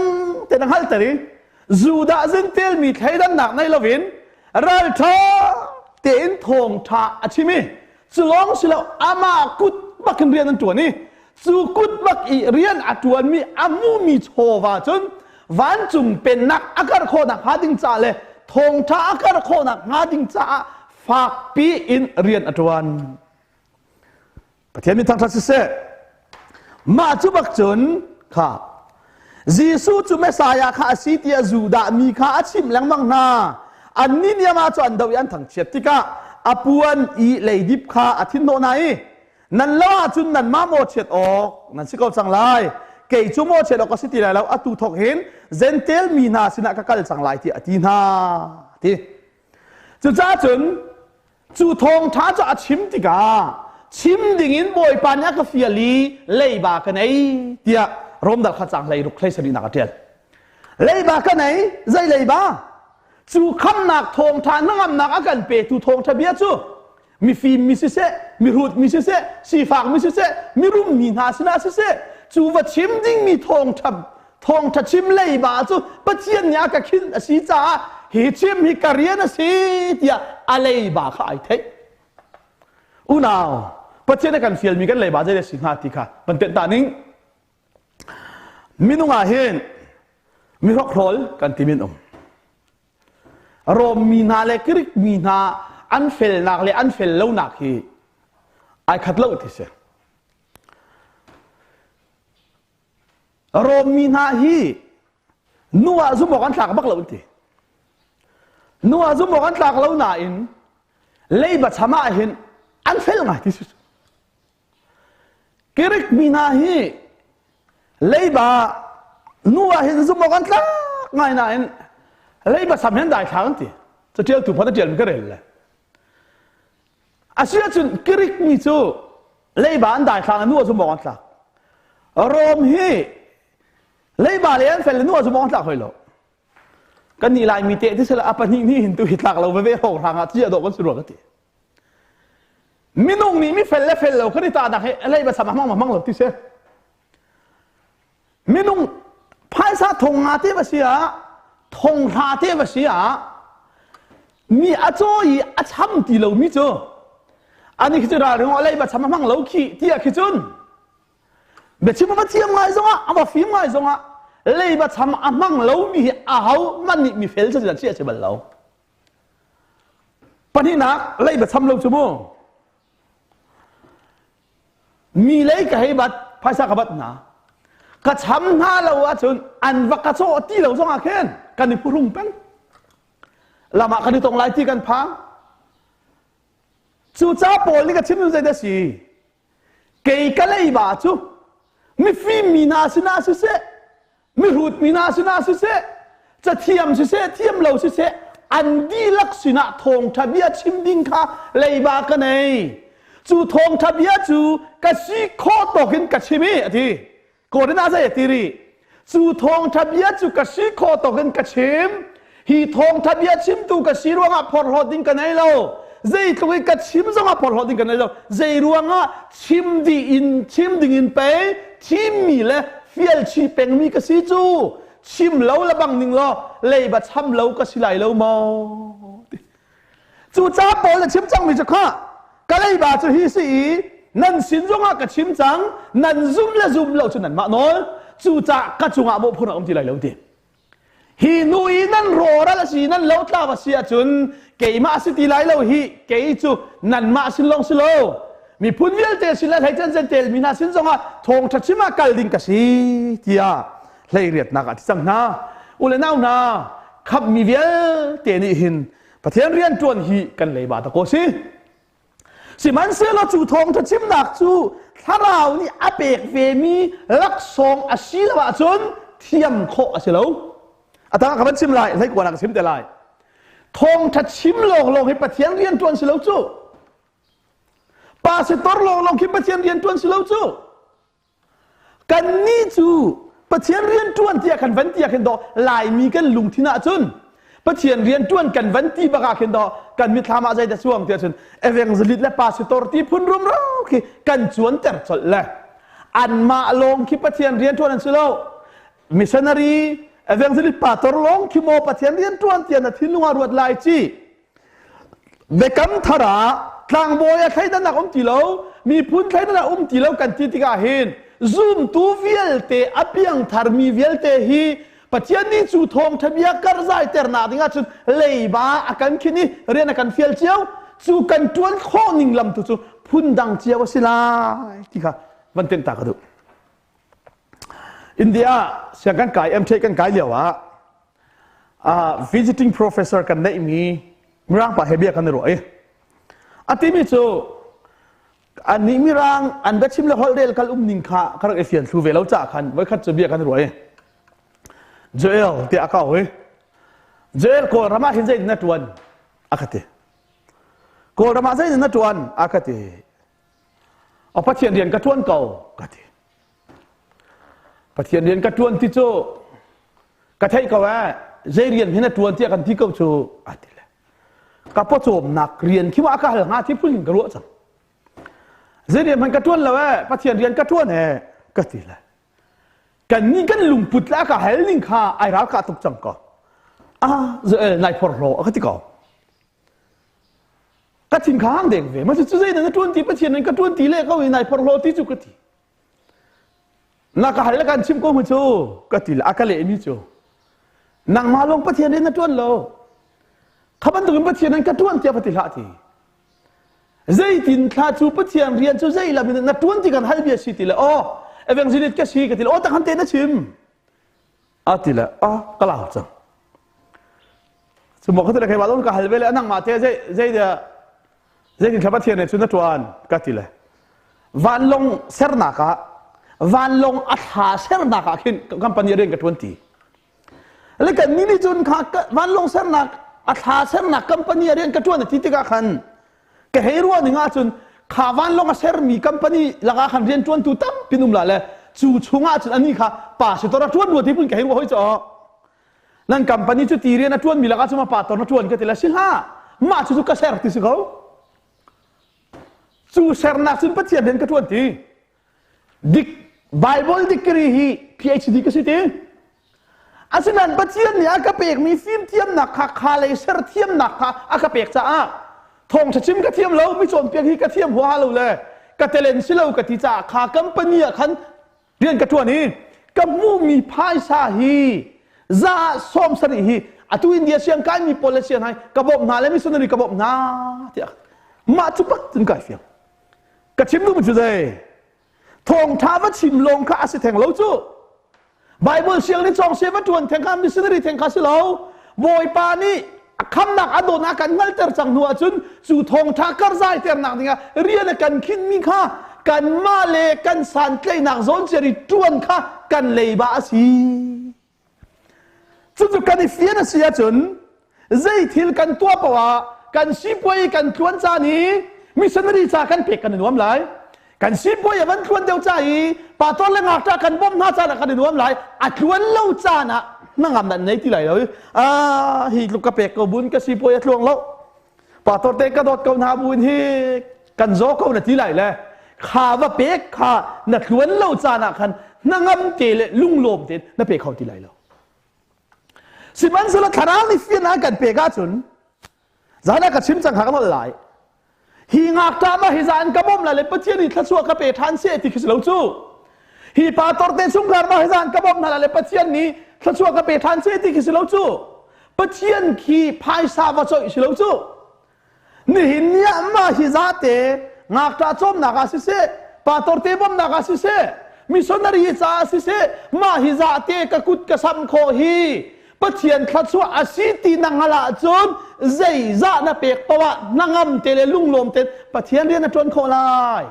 tein a hngalhter i Judah zintel mi thleidannak nei loin ralṭha tein thawngṭha a chim i cu lawng si lo amah kut bakin rian an ṭuan i cu kut bak i rian a ṭuanmi a hmumi chawva cun vancung pennak a karh khawhnak hnga ding ca le thawngṭha a karh khawhnak hnga ding caah fakpi in rian a ṭuan. Pathian min thangṭhat siseh. Mah cu bak cun kha Jesuh cu Messiah kha a si tiah Judah mi kha a chimh lengmang hna. Annih nih amah cu an doh i an thangchiat tikah a puan i leidip kha a thinhnawh hna i nan lo ahcun nanmah mawhchiat awk nan si ko cang lai. Kei cu mawhchiat awk ka si ti lai lo. Atu thawk hin Jentail mi hna sinah ka kal cang lai tiah a ti hna. Ti. Cucaah cun Cu thawngṭha cu a chim tikah chim dingin Bawipa nih a ka fial i leiba ka nei tiah Rom dal kha caang 16 17 nak a ṭial. Leiba ka nei, zei leiba? Cu khamnak thawngṭha hnangamnak a kan petu thawngṭha bia cu mifim mi siseh, mihrut mi siseh, sifak mi siseh, mirum mi hna sinah siseh, cu va chim dingmi thawngṭha thawngṭha chim leiba cu Pathian nih a ka khinh a si caah hi chim hi ka rian a si tiah a leiba kha ai theih. Unau, Pathian a kan fialmi kan leiba zei a si hnga ti kha van tenh ta ning. Minung ah hin mi hrokhrawl kan ti min um. Rom mi hna le Greek mi hna an felnak le an fel lonak hi ai khat lo ti si. Rom mi hna hi nu ah zumh awk an tlak bak lo an ti. Nu ah zumh awk an tlak lo nain leiba cham ah hin an fel ngai ti si. Greek mi hna hi leiba nu ah hin zumh awk an tlak ngai nain leiba sam hin dai thlang an ti. Catialtu phan a tial mi ka rel le. Asiahcun Greek mi cu leiba an daithlang i nu a zum awk an tlak. Rom hi leiba le an fel le nu a zum awk an tlak hoi lo. Kan nih Laimi te ti sila a pahnih nih hin tu hi tlak lo veve hrawng hrang ah cia dawh kan si rua ka ti. Minung nih mi fel le fel lo kan i tahnak hi leiba sam a hmang ma hmang lo ti si. Minung phaisa thong nga te va si ah thong hra te va si ah mi a caw i a cham ti lo mi cu ani khi cu ralring a lei ba cham a hmang lo khi tiah khi cun biachim a va thiam ngai zongah a va fim ngai zongah leiba cham a hmang lo mi hi a ho man nih mi fel cu chi a si bal lo pahnihnak leiba cham lo cu mu Mi lei ka hei bat, phaisa ka bat hna. Ka cham hna lo ahcun an va ka cawh ti lo zongah khin kan i phuhrung peng. Lam ah kan i tong lai ti kan phang. Cu ca pawl nih ka chim zei dah si? Kei ka leiba cu mifim mi hna sinah siseh, mihrut mi hna sinah siseh cathiam siseh thiam lo siseh an dihlak sinah thawngṭha bia chim ding kha leiba ka nei cu thawngṭha bia cu ka si khawh tawk in ka chim i a ti Korin ah zei a ti rih cu thawngṭha bia cu ka si khawh tawk in ka chim hi thawngṭha bia chimtu ka si ruangah phorhlawt ding ka nei lo zeitluk i ka chim zongah phorhlawt ding ka nei lo zei ruangah chim dih in chim ding in pei thimmi le fial chih pengmi ka si cu chim lo le bang ning law leiba cham lo ka si lai lo maw cu ca pawl na chim cangmi cu kha ka leiba cu hi si i nan sin zongah ka chim cang nan zum le zum lo cu nanmah nawl cucaah ka cungah mawhphurh a um ti lai lo ti Hi nu i nan rawral a si nan lotlau a si ahcun keimah a si ti lai lo hi kei cu nanmah sin lawng si lo miphun vialte sin le hleican zentel mi hna sin zongah thawngṭha chim ah kal ding ka si tiah hleiriatnak ah ti cang hna u le nau hna khamhmi vialte nih hin Pathian rian ṭuan hi kan leiba ta ko si Sihmanhsehlaw cu thawngṭha chimnak cu thlarau nih a pek vemi laksawng a si lo ahcun thiam khawh a si lo. A tang ka van chim lai, hleikuan ah ka chim te lai. Thawngṭha chim lawnglawng hi Pathian rian ṭuan si lo cu. Pastor lawnglawng khi Pathian rian ṭuan si lo cu. Kannih cu Pathian rian ṭuan tiah kan van tiah khin dawh Laimi kan lungthin ahcun Pathian rian ṭuan kan van ti bak ah khin dawh kan mitthlam ah zeidah cuang tiah cun evangelist le pastor ti phun rumro khi kan cuanter colh le anmah lawng khi Pathian rian ṭuan an si lo. Missionary evangelist pastor lawng khi maw Pathian rian ṭuan tiah na thinlung ah ruat lai ci. Biakam thar ah tlangbawi a thleidannak um ti lo, miphun thleidannak um ti lo kan ti tikah hin zumtu vialte a piangthar mi vialte hi Pathian nih cu thawngṭha bia karzai ternak dingah cun leiba a kan khin i rian a kan fial cio cu kan ṭuan khawh ning lam tu cu phundang cio a si lai ti kha van tenh ta ka duh. India ah siang kan kai MTA kan kai lio ah visiting professor kan neihmi Mirang pa he bia kan i ruah i a timi cu annih Mirang an biachim le holh rel kal um ning kha ka rak i fian thlu ve lo caah khan voikhat cu bia kan i ruah i Joel tiah a ka i Joel Kawlram ah hin zeitin na ṭuan a ka ti Kawlram ah zeitin na ṭuan a ka ti a Pathian rian ka ṭuan ko ka ti Pathian rian ka ṭuan ti cu ka theih ko eh zei rian hin a ṭuan tiah kan ti ko cu a ti le ka pawcawmnak rian khi ma ka hal hnga ti phun in ka ruah cang zei rian hmanh ka ṭuan lo eh Pathian rian ka ṭuan eh ka ti le kan nih kan lungput le a ka hal ning kha ai ral ka tuk cang ko ah Joel nai phorhlaw a ka ti ko ka thin kha hang deng ve ma cu zei na ṭuan ti Pathian in ka ṭuan ti le ko i nai phorhlaw ti cu ka ti Na ka hal le kan chim ko mu cu ka ti le a ka lehmi cu nangmah lawng Pathian rian na ṭuan lo kha bantukin Pathian an ka ṭuan tiah va ti hlah ti zeitin thla cu Pathian rian cu zei lam in na ṭuan ti kan hal bia si ti le aw evangelist ka si ka ti le aw tak han te na chim a ti le a ka lau cang cu maw ka ti le keimah lawng ka hal ve le nangmah te zei zei zeitin thla Pathian nih cun na ṭuan ka ti le vanlawng sernak ah vanlawng a thla sernak ah khin company rian ka ṭuan ti le kan nih nih cun kha vanlawng sernak a thla sernak company rian ka ṭuan ti tikah khan ka hei ruah ning ahcun kha vanlawng a sermi company lakah khan rian ṭuantu tampi um la le cu chungah cun ani kha pa si tor a ṭuan rua ti pun ka hei ruah hoi caw nan company cu ti rian a ṭuanmi lakah cun pa tor na ṭuan ka ti le si hlah mah cu cu ka ser ti si ko cu sernak cun Pathian rian ka ṭuan ti dik Bible degree hi PhD ka si ti asinain Pathian nih a ka pekmi fimthiamnak kha kha lei ser thiamnak kha a ka pek caah thawngṭha chim ka thiam lo mi cawnpiak hi ka thiam huaha lo le ka talent si lo ka ti caah kha company ah khan rian ka ṭuan i ka hmuhmi phaisa hi za 70 hi atu India siang kaimi pawl le siang hai ka bawmh hna le missionary ka bawmh hna tiah mah cu bak cun kai fiang ka chim duhmi cu zei thawngṭha va chim lawng kha a si theng lo cu Bible siang nih cawng se va ṭuan theng kha missionary theng kha si lo Bawipa nih khamnak a dawtnak kan hngalter cang hnu ahcun cu thawngṭha karzai ternak dingah rian a kan khinmi kha kanmah le kan santlaihnak zawn ciar i ṭuan kha kan leiba a si. Cucu kan i fian a si ahcun zei thil kan tuah paoh ah kan sipuai kan tluan caan i missionary ca kan pek kan i nuam lai kan sipuai a van tluan deuh ca i pastor le ngakṭah kan bawmh hna caan ah kan i nuam lai a tluan lo caan ah hnangam nan nei ti lai lo ah hi tluk ka pek ko bun ka sipuai a tluang lo pastor te ka dawt ko hna buin hi kan zaw ko na ti lai le kha va pek kha na tluan lo caan ah khan hnangam te le lunglawm te na pe kho ti lai lo Sihmanhsehlaw thlarau nih fiannak kan pek ahcun zan ah ka chim cang kha ka nolh lai. Hi ngakṭah ma hi zan ka bawmh lai le Pathian nih thluachuah ka pe ṭhan seh ti khi si lo cu. Hi pa torte chungkhar ma hi zan ka bawmh hna lai le Pathian nih thluachuah ka pe ṭhan seh ti khi si lo cu. Pathian khi phaisa va coih si lo cu. Nihin ni ah mah hi zate ngakṭah cawmnak ah siseh, pastor te bawmhnak ah siseh, missionary caah siseh, mah hi zate ka kut ka sam khawh hi Pathian thluachuah a si ti na hngalh ahcun zeizah na pek paoh ah hnangam te le lunglawm te Pathian rian na ṭuan khawh lai.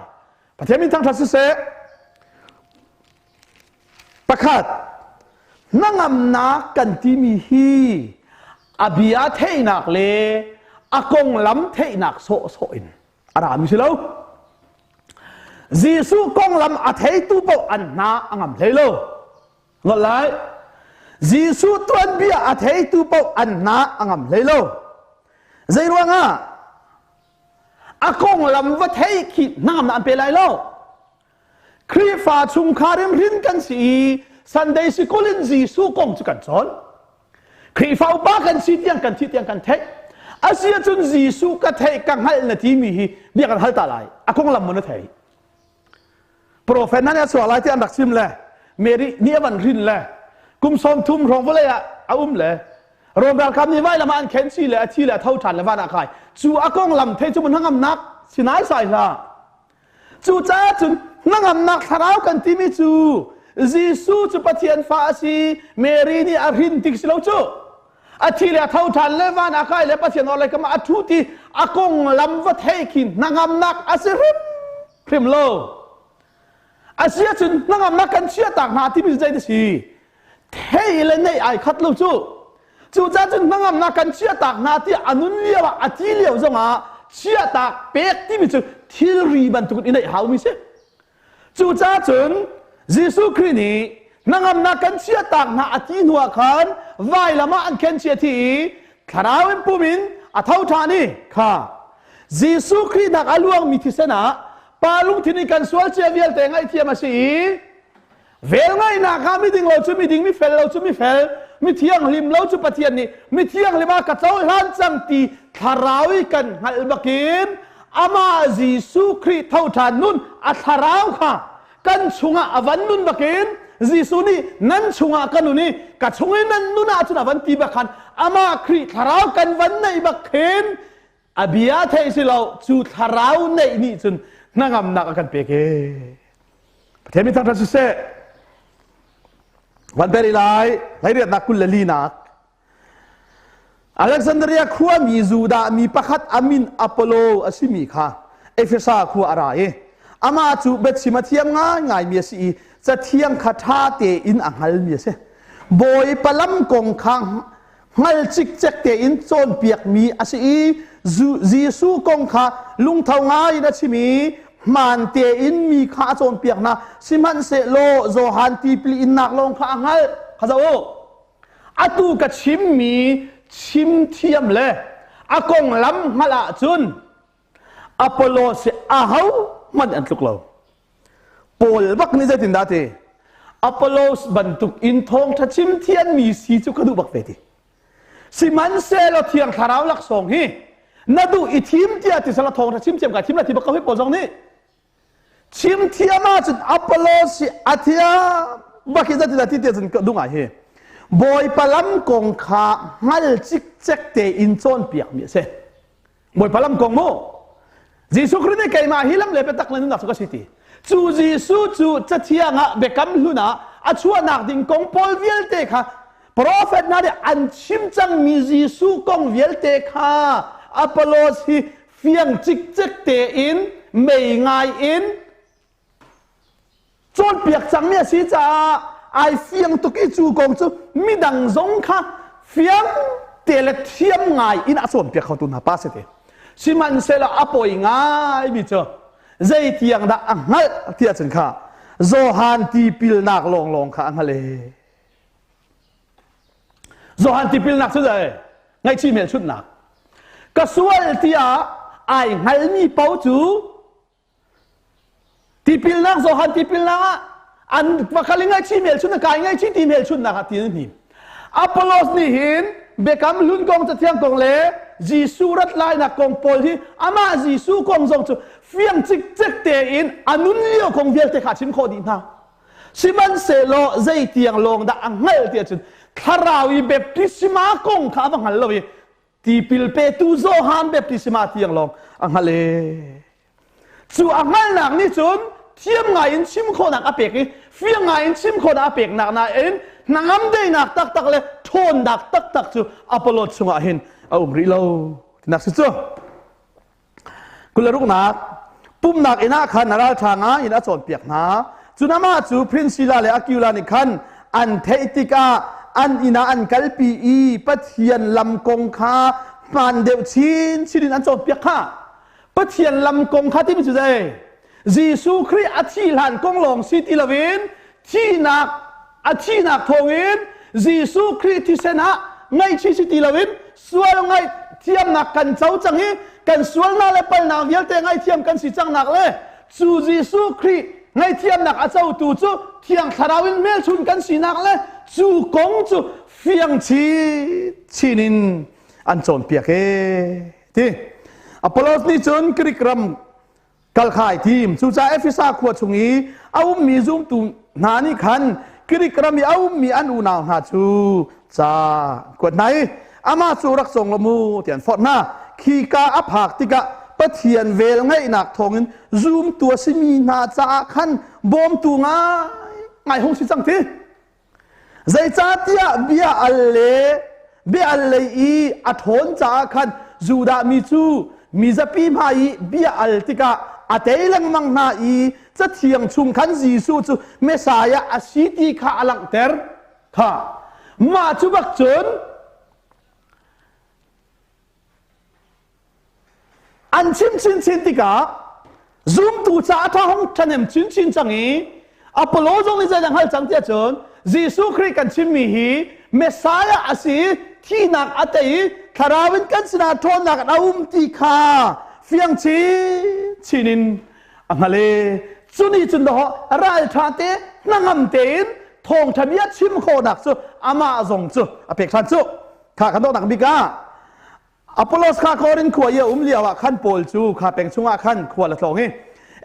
Pathian min thangṭhat siseh. Pakhat, hnangamnak kan timi hi A bia theihnak le a konglam theihnak sawhsawh in a rami si lo. Jesuh konglam a theitu paoh an hna a ngam hlei lo. Ngol lai. Jesuh tuanbia a theitu paoh an hna a ngam hlei lo. Zei ruangah? A konglam va thei khi hnangamnak an pe lai lo. Khrihfa chungkhar in hrin kan si i Sunday sikul in Jesuh kong cu kan cawn. Khrihfa upa kan si tiang kan thih tiang kan theih. Asi ahcun Jesuh ka theih ka hngalh na timi hi bia kan hal ta lai. A konglam maw na thei? Profet hna nih a chuak lai ti an rak chim le Mary nih a van hrin le kum 30 hrawng vawlei ah a um le Rom ralkap nih vailam ah an khen si le a thi le a tho ṭhan le van ah kai. Cu a konglam thei cu mun hnangamnak sinai sai hlah. Cucaah cun hnangamnak thlarau kan timi cu Jesuh cu Pathian fa a si, Mary nih a hrin tik si lo cu. A thi le a tho ṭhan le van ah kai le Pathian orhlei kam ah a ṭhu ti a konglam va theih khi hnangamnak a si hrimhrim lo. A si ahcun hnangamnak kan chiahtak hna timi cu zei si? Thei le neih ai khat lo cu. Cucaah cun hnangamnak kan chiahtak hna tiah a nun lio ah a thi lio zongah chiahtak pek timi cu thilri bantukin i neih haumi si. Cucaah cun Jesuh Khrih nih hnangamnak kan chiahtak hna a ti hnu ah khan vailam ah an khen chia thi i thlarau in pum in a tho ṭhan i kha Jesuh Khrih nak a luangmi thisen ah pa lungthin in kan sual cia vialte ngaihthiam a si i Velngeihnak ah miding lo cu miding, mifel lo cu mifel, mi thianghlim lo cu Pathian nih mi thianghlim ah ka cohlan cang ti thlarau i kan hngalh bakin amah Jesuh Khrih tho ṭhan nun a thlarau kha kan chungah a van nun bakin Jesuh nih nan chungah ka nun i ka chung i nan nun ahcun a van ti bak khan amah Khrih thlarau kan van neih bak khin a bia theih si lo cu thlarau neih nih cun hnangamnak a kan pek e Pathian mi thangṭhat siseh van peri lai hleiriatnak 24nak Alexandria khuami Judah mi pakhat amin Apollo a simi kha Efesa khua a ra i amah cu biachim a thiam ngaingaimi a si i cathiang kha ṭha tein a hngalmi a si. Bawipa lam kong kha hngal cikcek tein cawnpiakmi a si i Jesuh kong kha lungtho ngai in a chim i hmaan tein mi kha a cawnpiak hna. Sihmanhsehlaw Johan tipil innak lawng kha a hngalh. Kha zoh u. Atu ka chimmi chim thiam le a konglam hngalh ahcun Apollos hi aho hmanh an tluk lo. Paul bak nih zeitindah ti? Apollos bantuk in thawngṭha chim thianmi si cu ka duh bak ve ti. Sihmanhsehlaw Thiang Thlarau laksawng hi na duh i thim tiah ti sala thawngṭha chim thiam kai thim la ti bak ko hi Paul zong nih. Chim thiam ahcun Apollos hi a thiam bak hi zeitindah ti tiah cun ka duh ngai hi. Bawipa lam kong kha hngal cikcek tein cawnpiakmi a si. Bawipa lam kong mu. Jesuh Khrih nih keimah hi lam le biatak le nunnak cu ka si ti. Cu Jesuh cu cathiang ah biakam hlun ah a chuahnak ding kong pawl vialte kha profet hna nih an chim cangmi Jesuh kong vialte kha Apollos hi fiang cikcek tein mei ngai in cawnpiak cangmi a si caah ai fiang tuk i cu kong cu midang zong kha fiang te le thiam ngai in a cawnpiak khotu hna pa si ti sihmanhsehlaw a poi ngaimi cu zei tiang dah a hngalh ti ahcun kha Johan tipilnak lawnglawng kha a hngalh e Johan tipilnak cu zei ngaihchih hmelchunhnak ka sual tiah ai hngalmi paoh cu Tipilnak Johan tipilnak ah an pakhat in ngaihchih hmelchun kai ngaihchih ti hmelchunnak ah ti an hnim. Apollos nih hin biakam hlun kong cathiang kong le Jesuh rat lainak kong pawl hi amah Jesuh kong zong cu fiang cikcek tein a nun lio kong vialte kha a chim khawh dih hna. Sihmanhsehlaw zei tiang lawng dah a hngalh ti ahcun thlarau i baptisma kong kha a va hngal lo i tipil petu Johan baptisma tiang lawng a hngal e. Cu a hngalhnak nih cun thiam ngai in chim khawhnak a pek i fiang ngai in chim khawhnak a peknak nain hnangam deinak taktak le ṭhawnnak taktak cu Apollo chungah hin a um rih lo tinak si cu. 26nak pumnak inn ah khan a ralṭha ngai in a cawnpiak hna. Cun amah cu Priscilla le Aquila nih khan an theih tikah an inn ah an kalpi i Pathian lam kong kha hmaan deuh chinchin in an cawnpiak kha. Pathian lam kong kha timi cu zei? Jesuh Khrih a thih hlan kong lawng si ti loin thihnak a thihnak thawngin Jesuh Khrih thisen ah ngaihchih si ti loin sual ngaihthiamnak kan co cang i kan sualnak le palnak vialte ngaihthiam kan si cangnak le cu Jesuh Khrih ngaihthiamnak a cotu cu Thiang Thlarau in hmelchun kan sinak le cu kong cu fiang chinchin in an cawnpiak ee ti Apollos nih cun Greek ram kal kha ai tim. Cucaah Efesa khua chung i a ummi zumtu hna nih khan Greek ram i a ummi an unau hna cu ca an kuat hna i amah cu rak cawng law mu ti an forh hna. Khika a phak tikah Pathian vel ngeihnak thawngin zumtu a simi hna caah khan bawmtu ngai ngai hung si cang ti. Zeicahtiah bia al le bia al lei i a ṭhawn caah khan Judah mi cu mizapi hmai i bia al tikah a tei lengmang hna i Cathiang chung khan Jesuh cu Messiah a si ti kha a langhter. Kha mah cu bak cun An chim chinchin tikah zumtu caah ṭha hung ṭhahnem chinchin cang i Apollo zong nih zeidah hngal cang tiah cun Jesuh Khrih kan chimmi hi Messiah a si i thihnak a tei i thlarau in kan sinah ṭhawnnak a um ti kha fiang chinchin in a hngal i cu nih cun dawh ralṭha te hnangam tein thawngṭha bia chim khawhnak cu amah zong cu a pek ṭhan cu kha kan donghnak bik ah Apollos kha Korin khua i a um lio ah khan Paul cu kha peng chungah khan khual a tlawng i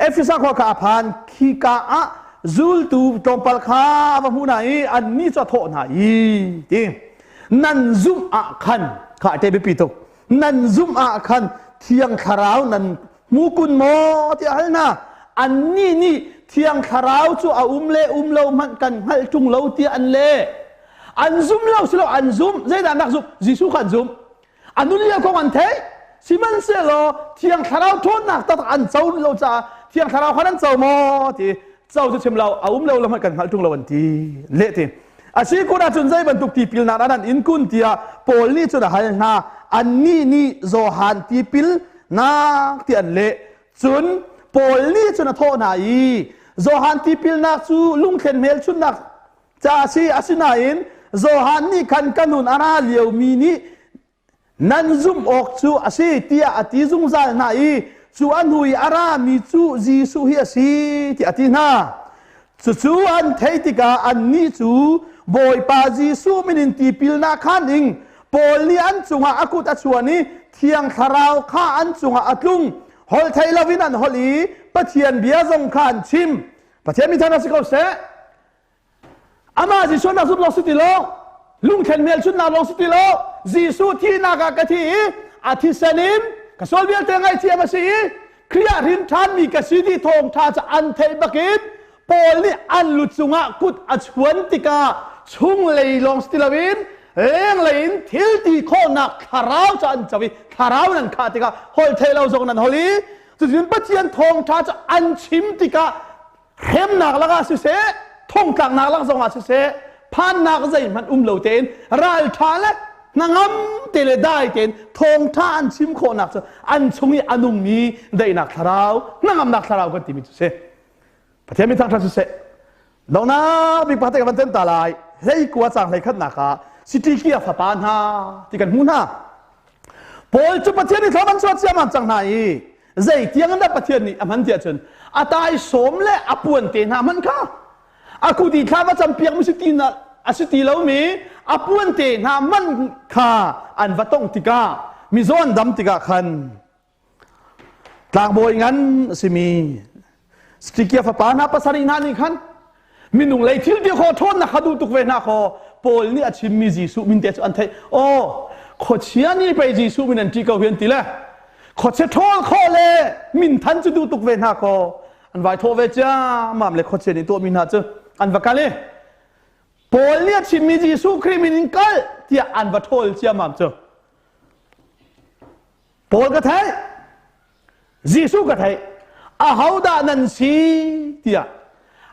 Efesa khua kha a phan. Khika ah zultu tlawmpal kha a va hmuh hna i annih cu a thawh hna i ti nan zumh ah khan kha te biapi tuk nan zumh ah khan Thiang Thlarau nan hmu kun maw tiah a hal hna. Annih nih Thiang Thlarau cu a um le um lo hmanh kan hngalh ṭung lo tiah an leh. An zum lo silo an zum zeidah nak zum Jesuh kha an zum a nun lio kong an theih sihmanhsehlaw Thiang Thlarau ṭhawnnak taktak an co lo caah Thiang Thlarau kha nan co maw ti co cu chim lo a um lo lo hmanh kan hngalh ṭung lo an ti leh ti a si kun ahcun zei bantuk tipilnak an in kun tiah Paul nih cun a hal hna annih nih Johan tipil nak ti an leh cun Paul nih cun a thawh hna i Johan tipilnak cu lungthlen hmelchunhnak ca a si asinain Johan nih khan ka nun a ra liomi nih nan zumh awk cu a si tiah a ti zungzal hna i cu a hnu i a rami cu Jesuh hi a si tiah a ti hna. Cucu an theih tikah annih cu Bawipa Jesuh min in tipilnak khan ing Paul nih an cungah a kut a chuan i Thiang Thlarau kha an cungah a tlung. Holh thei loin an holh i Pathian bia zong kha an chim. Pathian mi thang si ko seh. Amah Jesuh nak zumh lawng si ti lo. Lungthlen hmelchunhnak lawng si ti lo. Jesuh thihnak ah ka thi i a thisen in ka sual vialte ngaihthiam a si i Khrih ah hrin ṭhanmi ka si ti thawngṭha cu an theih bakin Paul nih an lu cungah kut a chuan tikah chunglei lawng si ti loin lenglei in thil ti khawhnak thlarau cu an co i thlarau in an khah tikah holh theih lo zong nan holh i cutin Pathian thawngṭha cu an chim tikah hremnak lakah siseh thongtlaknak lak zongah siseh phannak zeihmanh um lo tein ralṭha le hnangam te le dai tein thawngṭha an chim khawhnak cu an chung i a nungmi daihnak thlarau hnangamnak thlarau kan timi cu si Pathian min thangṭhat siseh donghnak bik pakhat te ka van tem ta lai hlei kua cang hlei khatnak ah Sitikia fapa hna ti kan hmu hna Paul cu Pathian nih thawng an chuah ciammam cang hna i zei tiang in dah Pathian nih a hman tiah cun a taisawm le a puan te hna hmanh kha a kut i thla va campiak mi si ti na a si ti lomi a puan te hna man kha an va tongh tikah mizaw an dam tikah khan tlangbawi ngan a simi Stikia fapa hna pasarih hna nih khan minung lei thil ti khaw ṭhawnnak kha duh tuk ve hna khaw Paul nih a chimmi Jesuh min te cu an theih aw khuachia nih pei Jesuh min an ṭih ko hi an ti le khuachia ṭhawl khawh le min than cu duh tuk ve hna khaw an vai thawh ve ciammam le khuachia nih tuahmi hna cu an va kal i Paul nih a chimmi Jesuh Khrih min in kal tiah an va ṭhawl ciammam cu Paul ka theih Jesuh ka theih ahodah nan si tiah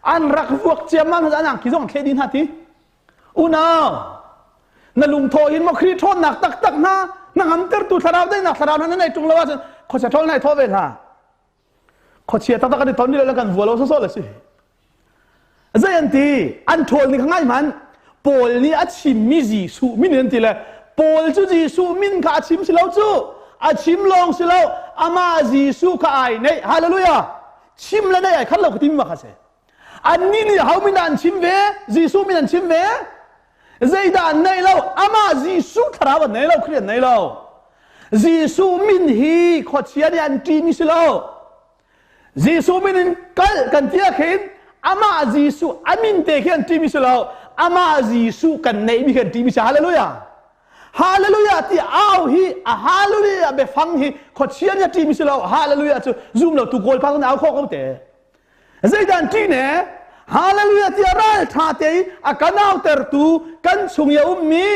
an rak vuak ciammam an angki zong thleh dih hna ti unau. Na lungthaw hin maw Khrih ṭhawnnak taktak hna na ngamtertu thlarau daihnak thlarau hna na nei ṭung lo ahcun khuachia ṭhawl nai thaw ve hna. Khuachia taktak kan i ton ni lo kan vua lo sawsawh le si. Zei an ti? An ṭhawl ni kha ngai hmanh. Paul nih a chimmi Jesuh min an ti le Paul cu Jesuh min kha a chim si lo cu. A chim lawng si lo amah Jesuh kha ai neih. Hallelujah. Chim le neih ai khat lo ka timi ma kha si. Annih nih ho min dah an chim ve? Jesuh min an chim ve? Zeidah an neih lo? Amah Jesuh thlarau an nei lo, Khrih an nei lo. Jesuh min hi khuachia nih an ṭihmi si lo. Jesuh min in kal kan ti ah khin amah Jesuh a min te khi an ṭihmi si lo. Amah Jesuh kan neihmi khi an ṭihmi si. Hallelujah. Hallelujah ti au hi a hallelujah biafang hi khuachia nih a ṭihmi si lo. Hallelujah cu zum lo tu kawl pa kan au khawh ko te. Zeidah an ṭih ne? Hallelujah tiah ralṭha te i a kan autertu kan chung i a ummi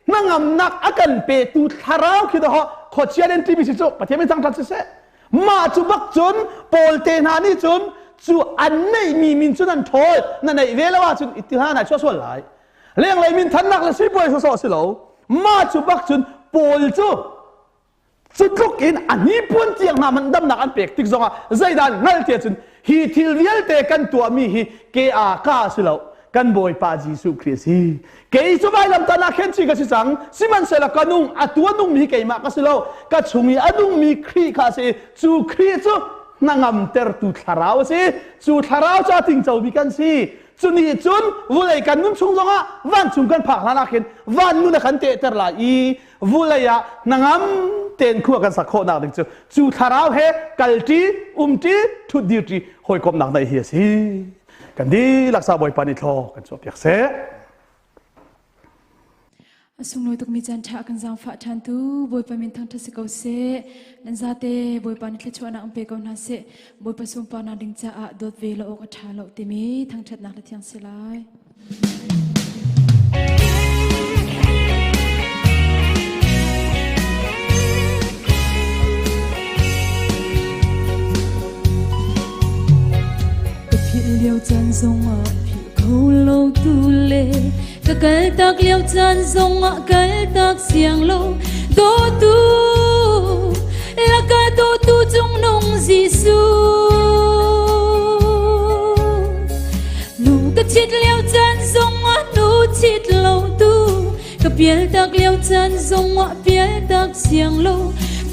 hnangamnak a kan petu thlarau khi dawh khuachia nen ṭimi si cu Pathian min thangṭhat siseh. Mah cu bak cun Paul te hna nih cun cu an neihmi min cun an ṭhawl na neih ve lo ahcun i hna nai chuah sual lai. Lenglei min thannak le sipuai sawsawh si lo. Mah cu bak cun Paul cu Cu tluk in a hnipuan tiang hna hmanh damnak an pek tik zongah zeidah an hngalh tiah cun hi thil vialte kan tuahmi hi ke a ka si lo kan Bawipa Jesuh Khrih a si. Kei cu vailamtan ah khen chi ka si cang sihmanhsehlaw ka nung atu a nungmi hi keimah ka si lo ka chung i a nungmi Khrih kha a si cu Khrih cu hnangamtertu thlarau a si cu thlarau cu a tingcomi kan si cu nih cun vulei kan nun chung zongah vancung kan phak hlan ah khin van nun a kan tehter lai i vulei ah hnangam tein khua kan sak khawhnak ding cu cu thlarau he kalṭi umṭi ṭhutdirṭi hawikomhnak neih hi a si kan dihlak sa bawipa nih thlaw kan chuahpiak seh. A sunglawi tukmi caan ṭha kan zaangfah ṭhan tu Bawipa min thangṭhat si ko seh. Nan zate Bawipa nih thluachuahnak an pe ko hna seh. Bawipa sunparnak ding caah dawt ve lo awk a ṭha lo timi thangṭhatnak le thiang si lai. Ka philh lio caan zongah philh kho lo tu le ka kal tak lio caan zongah kal tak siang lo dawtu laka dawtu cung nung Jesuh Nu ka chit lio caan zongah nu chit lo tu ka pial tak lio caan zongah pial tak siang lo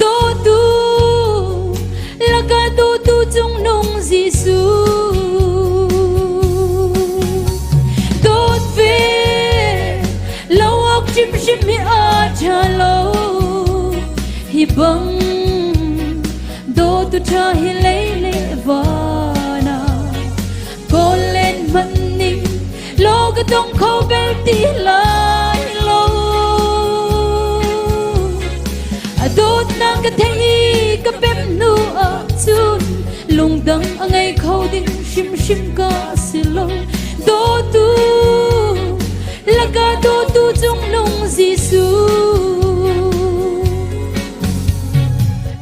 dawtu laka dawtu cung nung Jesuh dawt ve lo awk hrimhrim hi a ṭha lo hi bang dawtu ṭha hi lei le van ah kawl len hmanh ning law ka tong kho bel ti lai lo a dawtnak ka theih i ka pem hnu ah cun lungdang a ngei kho ding hrimhrim ka si lo dawtu laka dawtu cung nung Jesuh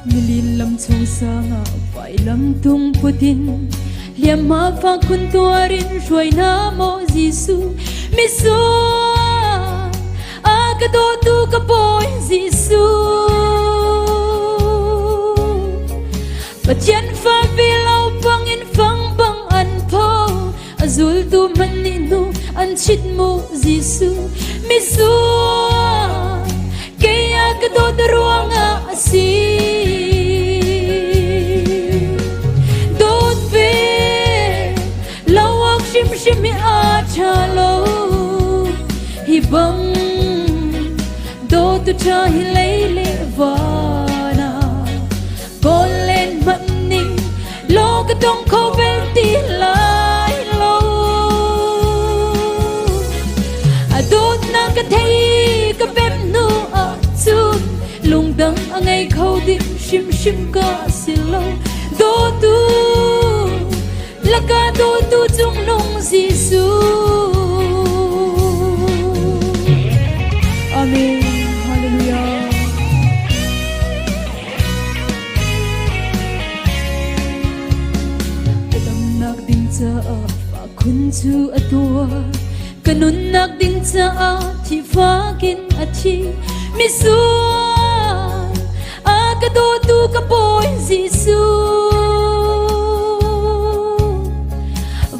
Nilin lam chung sangah vailam tung putin hliamhma fak khun tuarin hruai hna maw Jesuh misual a ka dawtu ka bawi Jesuh Pathian fa ve lo bangin fang bang an pho a zultu hmanh nih hnu an chit mu Jesuh misual kei a ka dawt ruangah a si dawt ve lo awk hrimhrim hi a ṭha lo hi bang dawtu ṭha hi lei le van ah kawl len hmanh ning law ka tong kho bel ti lai lo a dawtnak ka thei ka pem hnu ah cun lungdang a ngei kho ding hrimhrim ka si lo dawtu laka dawtu cung nung Jesuh Amen Hallelujah Ka damnak ding caah fahkhun cu a tuar ka nunnak ding caah. Thi fakin a thi misual a ka dawtu ka Bawi Jesuh.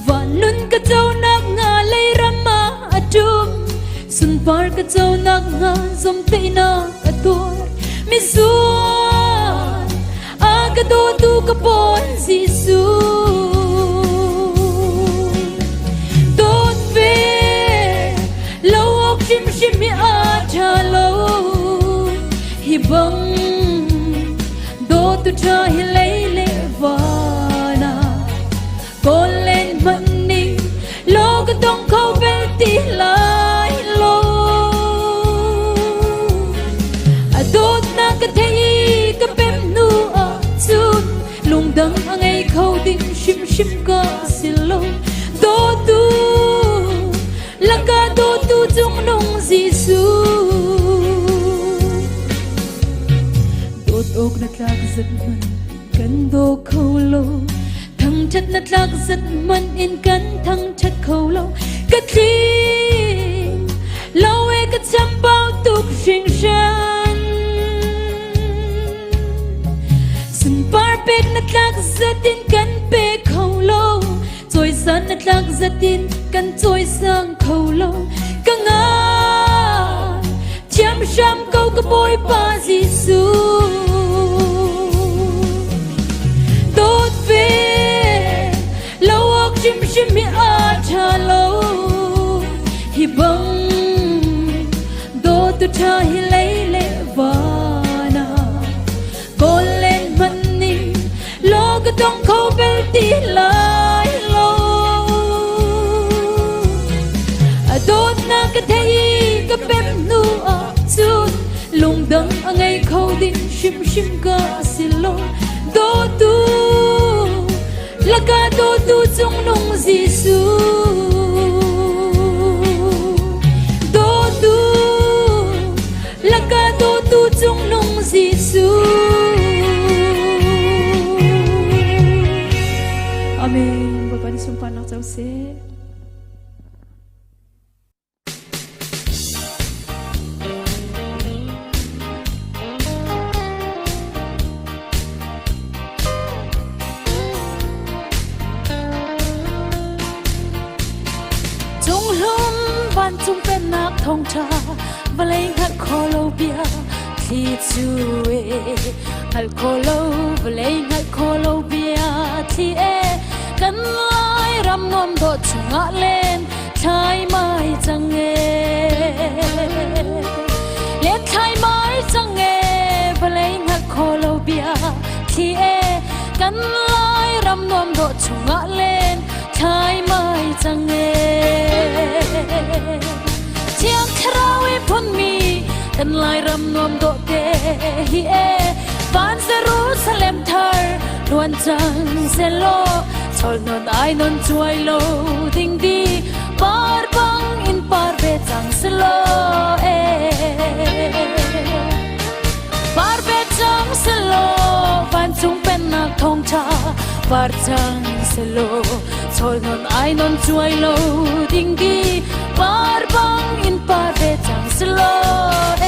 Van nun ka conak nga lei ram ah a ṭum sunpar ka conak nga zomteihnak a tuar misual a ka dawtu ka Bawi Jesuh. Dawt ve lo awk hrimhrim hi a ṭha lo hi bang dawtu ṭha hi lei le van ah kawl len hmanh ning law ka tong kho bel ti lai lo. A dawtnak ka thei i ka pem hnu ah cun lungdang a ngei kho ding hrimhrim ka si lo. Dawtu laka dawtu cungnung Jesuh. Dawt awk na tlak zat hmanh kan daw kho lo. Thangṭhat na tlak zat hmanh in kan thangṭhat kho lo. Ka tling lo e ka chambau tuk hringhran. Sunpar pek na tlak zat in kan pe kho lo. Cawisan na tlak zat in kan cawisang kho lo. Ka ngai thiam hram ko ka Bawipa Jesuh. Dawt ve lo awk hrimhrim hi a ṭha lo. Hi bang dawtu ṭha hi lei le van ah kawl len hmanh ning law ka tong kho bel ti lai lo. A dawtnak ka thei i ka pem hnu ah cun lungdang a ngei kho ding hrimhrim ka si lo. Dawtu laka dawtu cungnung Jesuh. Dawtu laka dawtu cungnung Jesuh. Amen. Bawipa nih sunparnak co seh. Cunghlum vancung pennak thawngṭha vawlei hngalh kho lo bia thli cu e hngalh kho lo vawlei hngalh kho lo bia thli e kan lai ram nuam dawh chungah len thlai mai cang e len thlai mai cang e vawlei hngalh kho lo bia thli e kan lai ram nuam dawh chungah len thlai mai cang e thiang thlarau i phunmi kan lai ram nuam dawh te hi e van Jerusalem thar luan cang selaw chol non ai non chuai lo ding di par bang in par ve cang selaw e par ve cang selaw vancung pennak thawngtha par cang selaw chol non ai non chuai lo ding di par bang in par ve cang selaw e.